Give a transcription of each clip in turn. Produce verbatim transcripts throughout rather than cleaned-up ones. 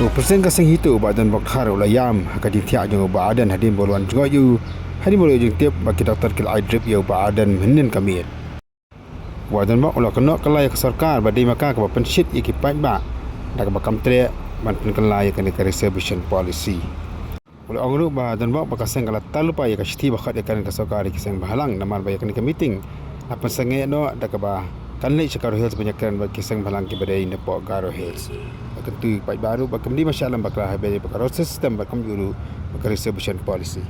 U President ka seng HITO u Bah Donbok Dkhar u la ïam ha ka jingthiah jong u Bah Ardent hadien ba u la wan jngoh ïa u, hadien ba u la ïoh jingtip ba ki doktor ki la ai drip ïa u Bah Ardent mynhynnin ka miet. U Bah Donbok u la kynnoh kylla ïa ka sorkar ba dei ma ka kaba pynshit ïa ki paidbah da kaba kam treh ban pynkylla ïa kane ka reservation policy. U la ong ruh Bah Donbok ba ka seng ka la tar lypa ïa ka shithi ba khot ïa kane ka sorkar ïa ki seng bhalang, namar ba ïa kane ka meeting la pynsangeh noh da kaba kan leit sha Garo Hills ban ïakren bad ki seng bhalang kiba dei napoh Garo Hills. La kyntu ïa ki paidbah ruh ba kim dei ban shah lam bakla haba ïadei bad ka roster system bad kumjuh ruh bad ka reservation policy.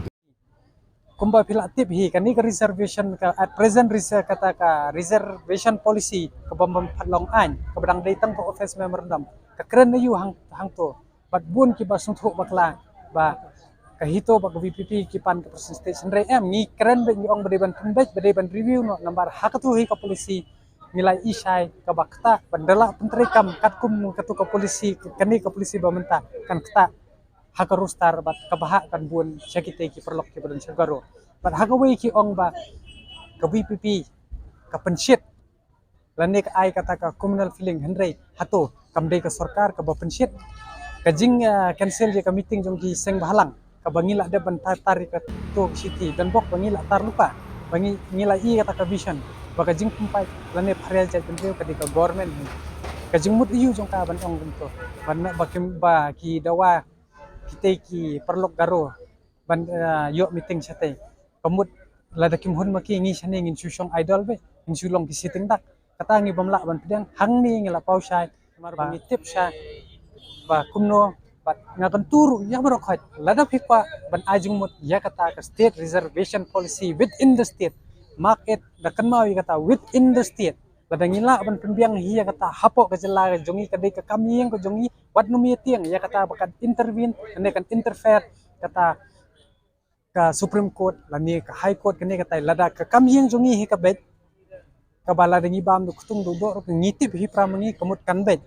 Kumba phi la tip hi, kane ka reservation ka, at present reser-, kata ka reservation policy kaba ym pat long aiñ, kaba dang dei tang ka office memorandum, ka kren na ïa u hang, hangto. Bad bun kiba sngewthuh bakla ba ka HITO bad ka VPP ki pan ka percentage, hynrei em, ngi kren beit, ngi ong ba dei ban pynbeit, ba dei ban review noh, namar ha kato hi ka policy ngi la i shai kaba ktah ban da lah pyntreikam katkum kato ka policy, kane ka policy ba mynta kan ktah ha ka roster bad kaba hap kan bun sha kitei ki paralok kiba don sha Garo. Bad ha kawei ki ong ba ka VPP ka pynshit lane ka ai kata ka communal feeling, hynrei hato kam dei ka sorkar kaba pynshit? Ka jing, ah, cancel ïa ka meeting jong ki seng bhalang kaba ngi la dep ban tar, tar ïa kato ka shithi, Donbok, ba ngi la tar lypa, ba ngi, ngi la i kata ka vision ba ka jingpynpait lane pharel jaitbynriew ka dei ka government hi. Ka jingmut aïu jong ka ban ong kumto? Ban, ba kim, ba ki dawa kitei ki paralok Garo ban, eh, ïoh meeting shatei. Ka mut lada kim hun ma ki, ngi shane ngin shu shong idle beit, ngin shu long ki sitting duck. Kata ngi bym lah ban pdiang, hangne ngi la paw shai, namar ba ngi tip shai ba kumno. Bad nga kyntu ruh ïa baroh khoit, lada phi kwah ban ai jingmut ïa kata ka state reservation policy within the state, mark it, da kynmaw ïa kata, within the state. Lada ngi lah ban pynbiang hi ïa kata hapoh ka jylla ka jong ngi, ka dei ka kam ïing ka jong ngi, wat nym ïatieng ïa kata ba kan intervene lane kan interfere kata ka Supreme Court lane ka High Court, kane katai. Lada ka kam ïing jong ngi hi ka beit, kaba lada ngi bam da ktung da doh ruh, ngi tip hi para ma ngi, ka mut kan beit.